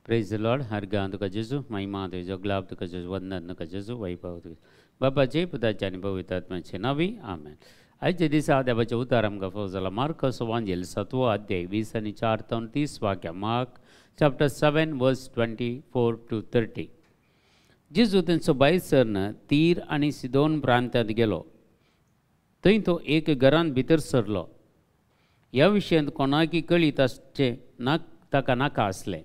प्रेज the Lord. हरगा तुका जेजू, महिमा तुजो, गुलाब तुका जेजू, वंदन तुका जेजू, वैभव तुका बापाचे पुताचे आनी पवित्र आत्म्याचे नांवी आमेन. आयच्या दिसा देवाचें उतार आमकां फावो जाला मार्कस वांजेल 7वो अध्याय 20 आनी 4 तावन 30 वाक्यां. मार्क चॅप्टर 7 वर्स 24 to 30. जेजू तेंचो भायर सरन तीर आनी सिदोन प्रांतांत गेलो. थंय तो एक घरांत भितर सरलो. ह्या विशयांत कोणाकी कळीत आसचें ना ताका नाका आसलें,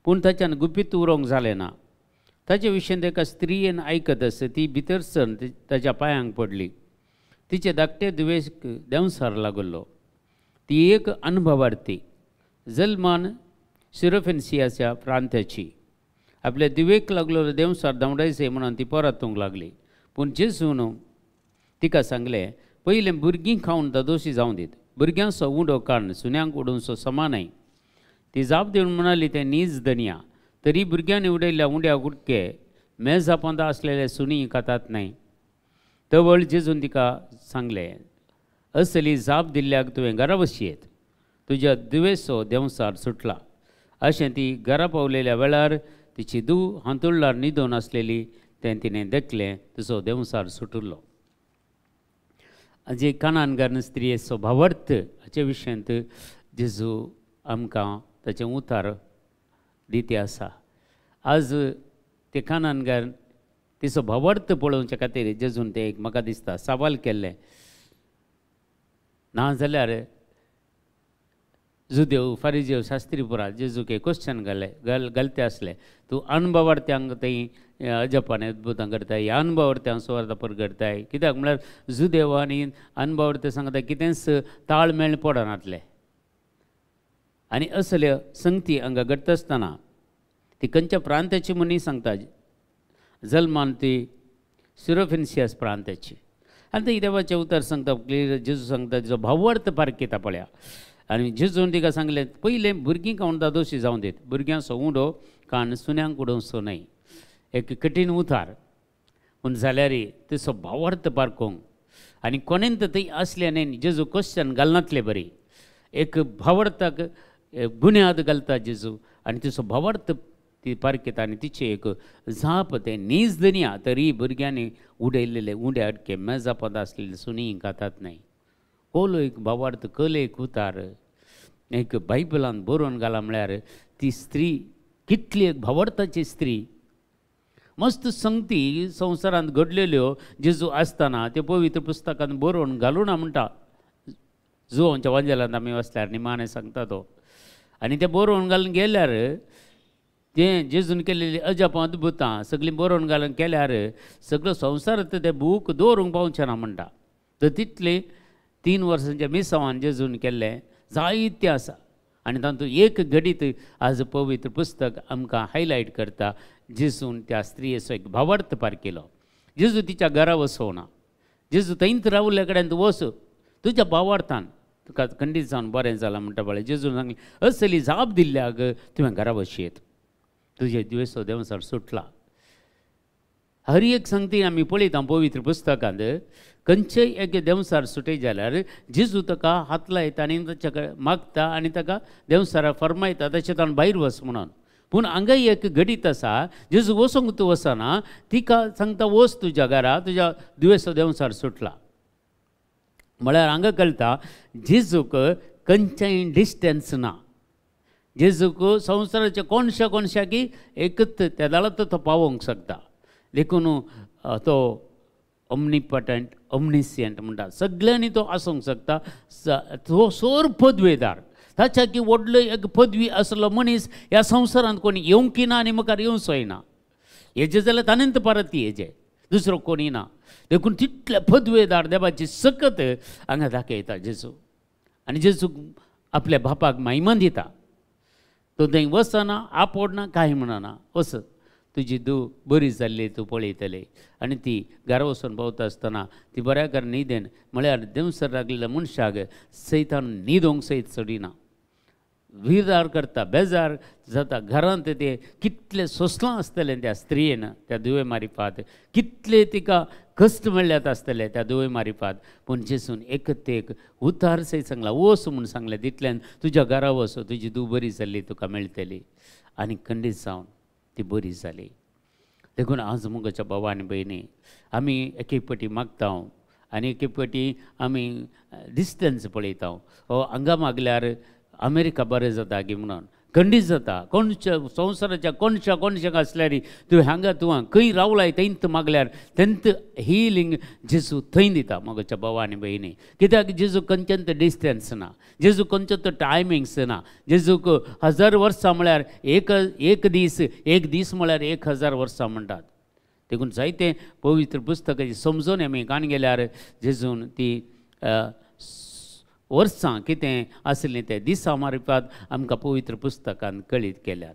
पूण ताच्यान गुपीत उरोंक जालें ना. ताचे विशयांत एका स्त्रियेन आयकत आसता ती भितर सरन ताच्या पांयांक पडली. तिचे धाकटे दुवेश देंवसार लागलो. ती एक अनुभवार्थी जल्मान सिरोफेन्सियाच्या प्रांताची. आपल्या दिवेक लागलो देंवसार धांवडायचे म्हणून ती परतूंक लागली. पूण जेजून तिका सांगलें, पयलें भुरगीं खावन दादोशी जावं दीत, भुरग्यांचो उंडो काडून सुण्यांक उडोवचो समा न्हय. ती जाप दिवन म्हणाली, तें नीज दनया, तरी भुरग्यांनी उडयल्ल्या उंड्या गुटके मेजा पोंदा आसलेले सुणी खातात न्हय. तवळ जेजून तिका सांगलें, असली जाप दिल्ल्याक तुवें घरा बसयेत, तुज्या दुवेसो देंवसार सुटला. अशें ती घरा पावलेल्या वेळार तिची धूव हांतुळ्ळार न्हिदून आसलेली तें तिणें देखलें, तिचो देंवसार सुटिल्लो. जे कानानगार स्त्रियेचो भावार्थ हाचे विशयांत जेजू आमकां ताचें उतार दिती आसा. आज ते कानानगार तिचो भावार्थ पळोवच्या खातीर जेजून ते एक म्हाका दिसता सवाल केल्लें. ना जाल्यार जुदेव फारिजेव शास्त्री पुरा जेजूक एक क्वेश्चन घाले घालते आसले, तूं अणभवार्थ्यांक थंय अजपान अद्भुतां करताय, ह्या अणभवार्थ्यांक सुवार्थ परगडताय. कित्याक म्हळ्यार जुदेव आनी अणभवार्थ सांगता कितेंच ताळमेळ पडनातलें. आनी असल्यो संगती हांगा घडटा आसतना ती खंयच्या प्रांताची म्हूण सांगता, जल्मान ती सिरोफिन्सियस प्रांताची. आनी ती देवाचें उतर सांगता क्लियर जेजू सांगता तिचो भावार्थ पारखेता पळया. आनी जेजून तिका सांगलें, पयलें भुरगीं खावन दादोशी जावं दीत, भुरग्यांचो उंडो कान सुण्यांक उडोवचो न्हय. एक कठीण उतार पूण जाल्यार तिचो भावार्थ पारखूंक आनी कोणेंत थंय आसलें न्हय जेजू क्वेश्चन घालनातले बरी. एक भावार्थाक बुन्याद घालता जेजू आनी तिचो भावार्थ ती पारखेता आनी तिची एक जाप तें नीज दनया, तरी भुरग्यांनी उडयल्ले उंडे अडके मेजा पोंदा आसलेले सुणी खातात न्हय. कोलो एक भावार्थ, कल एक उतार एक बायबलान बरोवन घाला. म्हळ्यार ती स्त्री कितली एक भावार्थाची स्त्री. मस्त संगती संवसारांत घडलेल्यो जेजू आसतना त्यो पवित्र पुस्तकांत बरोवन घालूं ना म्हणटा. जुवांच्या वांजेलांत आमी वचल्यार निमाणें सांगता तो. आनी तें बरोवन घालून गेल्यार तें जेजून केलेली अजापां अद्भुतां सगळीं बरोवन घालून केल्यार सगळो संवसारांत तें बूक दवरूंक पावचें ना म्हणटा. तर तितले 3 वर्सांच्या मिसांवान जेजून केल्लें जायतें आसा. आनी तातूंत एक घडीत आज पवित्र पुस्तक आमकां हायलायट करता, जेजून त्या स्त्रियेचो एक भावार्थ पारखिलो. जेजू तिच्या घरा वसोवना, जेजू थंयच रावल्या कडेन तूं वस, तुज्या भावार्थान तुका खंडीत जावन बरें जालां म्हणटा पळय. जेजून सांगलें, असली जाप दिल्ल्याक तुवें घरा बसयेत, तुजे दुवेसो देंवसार सुटला. हर एक संगती आमी पळयता पवित्र पुस्तकांत, खंयचेय एक देंवसार सुटय जाल्यार जेजू ताका हात लायता आनी ताच्या कडेन मागता आनी ताका देंवसारा फर्मायता तशें ताणें भायर वच म्हणून. पूण हांगाय एक घडीत आसा, जेजू वचूंक तूं वचना, तिका सांगता वच तुज्या घरा, तुज्या दुवेसो देंवसार सुटला. म्हळ्यार हांगा कळटा जेजूक खंयचेय डिस्टन्स ना. जेजूक संवसाराच्या कोनशा कोनशाकी एकच त्या दाळांत तो पावोवंक शकता. देखून तो ओमनीपटंट ओमनिसियंट म्हणटा, सगळ्यांनी तो आसूंक शकता. तो सोर पदवेदार, ताच्या की व्हडलो एक पदवी आसलो मनीस ह्या संवसारांत कोणी येवंकी ना आनी मुखार येवचोय ना. हेजे जाल्यार ताणें परत हेजे दुसरो कोणी ना. देखून तितले पदवेदार देवाची सकत हांगा दाखयता जेजू. आनी जेजू आपल्या बापाक महिमा दिता. तो थंय वचना, आपोडना, कांय म्हणना, वच तुजी धूव बरी जाल्ली तूं पळयतली. आनी ती घरा वचून पावता आसतना ती बऱ्या घर न्हिदेन, म्हळ्यार देंवसर लागलेल्या मनशाक सैतान न्हिदोंक सयत सोडिना. विरार करता, बेजार जाता. घरांत ते कितलें सोंसलां आसतलें त्या स्त्रियेन त्या धुवे मारिफात, कितले तिका कश्ट मेळ्ळ्यात आसतले त्या धुवे मारिफात. पूण जेजून एक ते एक उतार सयत सांगला, वच म्हूण सांगलें, तितल्यान तुज्या घरा वच, तुजी धूव बरी जाल्ली तुका मेळटली. आनी खंडीत जावन ती बरी जाली. देखून आज मुगाच्या बाबा आनी भयणी आमी एक एक पटी मागता आनी एक एक पटी आमी डिस्टन्स पळयता. हो हांगा मागल्यार अमेरिका बरें जाता गी म्हणून खंडीत जाता. कोणच्या संवसाराच्या कोणशा कोणशाक आसल्यार तूं हांगा तूं खंय रावलाय थंयत मागल्यार तेंत हिलींग जेजू थंय दिता मोगाच्या भावा आनी भयणी. कित्याक जेजू खंयच्यान डिस्टन्स ना, जेजू खंयचो टायमिंग्स ना. जेजूक 1000 वर्सां म्हळ्यार एक एक दीस, एक दीस म्हळ्यार 1000 वर्सां म्हणटात. देखून जायते पवित्र पुस्तकाची समजून आमी कान गेल्यार जेजून ती वर्सां कितें आसलीं तें दिसां मारिपात आमकां पवित्र पुस्तकान कळीत केल्यात.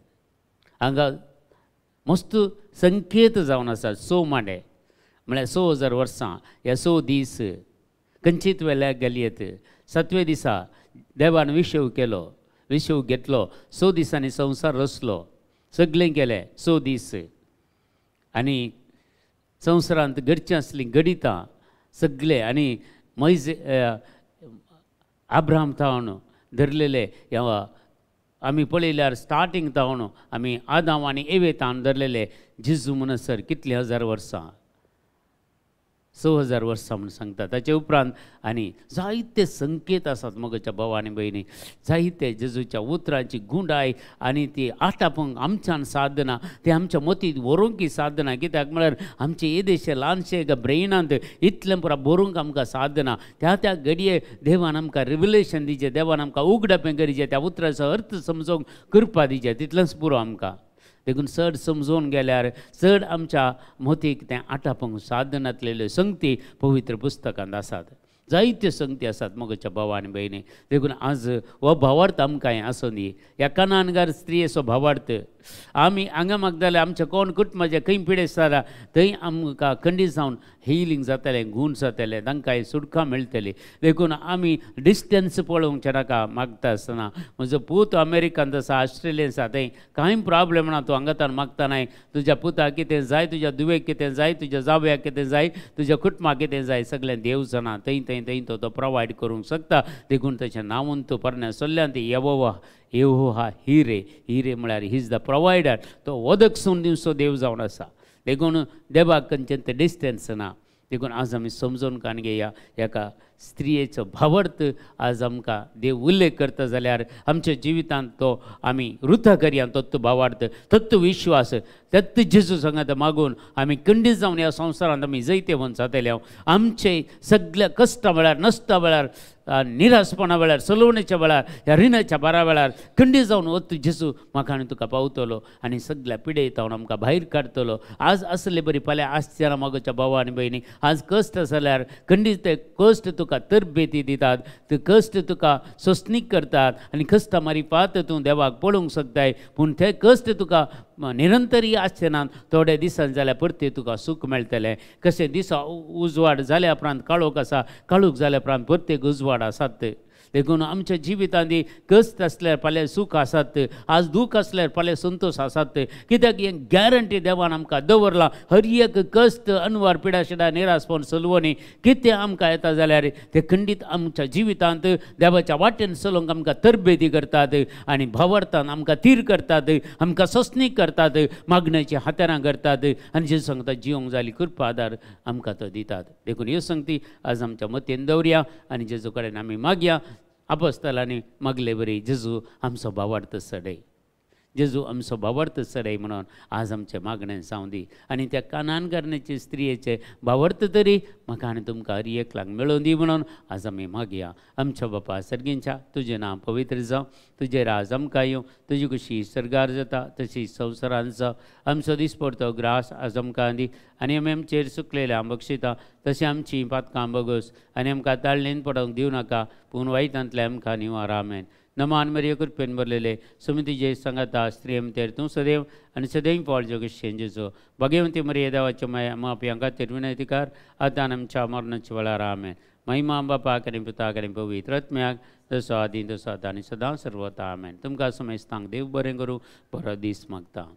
हांगा मस्त संकेत जावन आसा. 6 मांडे म्हळ्यार 6000 वर्सां ह्या 6 दीस खंयचीत वेल्यार गेलयेत. 7व्या दिसा देवान विशेव केलो, विशेव घेतलो. 6 दिसांनी संवसार रचलो, सगळें केलें 6 दीस. आनी संवसारांत घडचीं आसलीं घडितां सगळें आनी मैज आब्राम थावन धरलेले ह्या आमी पळयल्यार स्टार्टींग थावन आमी आदाम आनी एवे थावन धरलेले जेजू म्हणसर कितली 1000 वर्सां, 6000 वर्सां म्हूण सांगता. ताचे उपरांत आनी जायते संकेत आसात मोगाच्या भावा आनी भयणी. जायते जेजूच्या उतरांची गुंडाय आनी ती आटापूंक आमच्यान साधना, ती आमच्या मतींत व्हरूंक साधना. कित्याक म्हळ्यार आमचे येदेशे ल्हानशे एका ब्रेनांत इतलें पुरा बरोवंक आमकां साधना. त्या त्या घडये देवान आमकां रिविलेशन दिचें, देवान आमकां उगडपें करचें, त्या उतराचो अर्थ समजोवंक कृपा दिचें, तितलेंच पुरो आमकां. देखून चड समजून गेल्यार चड आमच्या मतीक तें आटापूंक साधनांतलेल्यो संगती पवित्र पुस्तकांत आसात. जायत्यो संगती आसात मोगाच्या भावा आनी भयणी. देखून आज हो भावार्थ आमकां आसूं दी. ह्या कनानगार स्त्रियेचो भावार्थ आमी हांगा मागताले आमच्या कोण कुटुंबाचे खंय पिडेस्त जाला थंय आमकां खंडीत जावन हिलींग जातलें, गूण जातलें, तांकां सुटका मेळटली. देखून आमी डिस्टन्स पळोवंक नाका मागता आसतना. म्हजो पूत अमेरिकांत आसा, ऑस्ट्रेलियन आसा, थंय कांय प्रॉब्लेम ना. तूं हांगा मागता नाय तुज्या पुताक कितें जाय, तुज्या धुवेक कितें जाय, तुज्या जावयाक कितें जाय, तुज्या कुटुंबाक कितें जाय, सगळें देव जाणा. थंय थंय थंय तो तो प्रोवायड करूंक शकता. देखून ताचें नांवून तूं परण्या सोल्ल्यान ती यहोवा यहोवा हिरे, हिरे म्हळ्यार his the provider. तो वदक सून दिवचो देव जावन आसा. देखून देवाक खंयचें तें डिस्टन्स ना. देखून आज आमी समजून कान घेया एका स्त्रियेचो भावार्थ आज आमकां देव उल्लेख करता जाल्यार आमच्या जिवितांत तो आमी रुथा करया. तत्व भावार्थ, तत्व विश्वास, तत्व जेजू सांगात मागून आमी खंडीत जावन ह्या संवसारांत आमी जैतेवंत जातले. आमचे सगळ्या कश्टा वेळार, नश्टा वेळार, निराशपणा वेळार, सलोवणेच्या वेळार, ह्या रिणाच्या बारा वेळार खंडीत जावन वत जेजू म्हाका आनी तुका पावतलो आनी सगळ्या पिडेतावन आमकां भायर काडटलो. आज आसले बरी फाल्यां आसचे ना मोगाच्या भावा आनी भयणी. आज कश्ट आसल्यार खंडीत ते कश्ट तुका तरबेती दितात, ते कश्ट तुका सोंसणीक करतात आनी कश्टां मारिपात तूं देवाक पळोवंक शकताय. पूण ते कश्ट तुका निरंतरय आसचे नात. थोडे दिसान जाल्यार परते तुका सूख मेळटलें. कशें दिसा उजवाड जाल्या उपरांत काळोख आसा, काळोख जाल्या उपरांत परतेक उजवाड आसात. देखून आमच्या जिवितांत कश्ट आसल्यार फाल्यां सूख आसात, आज दूख आसल्यार फाल्यां संतोश आसात. कित्याक हें गॅरंटी देवान आमकां दवरलां. हर एक कश्ट, अनवार, पिडाशिडा, निराशपण, सलवणी कितें आमकां येता जाल्यार ते खंडीत आमच्या जिवितांत देवाच्या वाटेन चलोवंक आमकां तरबेती करतात आनी भावार्थान आमकां तीर करतात, आमकां सोंसणीक करतात, मागण्याची हातेरां करतात आनी जे सांगता जिवंक जाली कृपा आदार आमकां तो दितात. देखून ह्यो संगती आज आमच्या मतीन दवरया आनी जेजू कडेन आमी मागया. आपोस्तलांनी मागले बरी जेजू आमचो भावार्थ सडय, जेजू आमचो भावार्थ सडय म्हणून आज आमचें मागणें जावं दी. आनी त्या कानान करण्याचे स्त्रियेचे भावार्थ तरी म्हाका आनी तुमकां हर एकल्याक मेळोवन दी म्हणून आज आमी मागया. आमच्या बापा सर्गींच्या, तुजें नांव पवित्र जावं, तुजें राज आमकां येवं, तुजी खुशी सर्गार जाता तशी संवसारांत जावं. आमचो दिसपडतो ग्रास आज आमकां दी आनी आमी आमचेर सुकलेल्या बक्षिता तशें आमची पातकां बगस आनी आमकां ताळणेन पडोवंक दिवं नाका, पूण वायटांतले आमकां निवार. आमेन. नमान मरिये कृपेन भरलेले, समितीचे सांगाता स्त्रियेमतेर तूं सदैव आनी सदैव पावल जगेश जेजू. भाग्यवंती मरिये देवाच्या माया मापयां खातीर विनंतीकार आतां आमच्या मरणाच्या वेळार. आमेन. महिमा बापाक आनी पुताक आनी पवित्र आत्म्याक, जसो आदी तसो आतां आनी सदां सर्वता. आमेन. तुमकां समेस्तांक देव बरें करूं, बरो दीस मागता.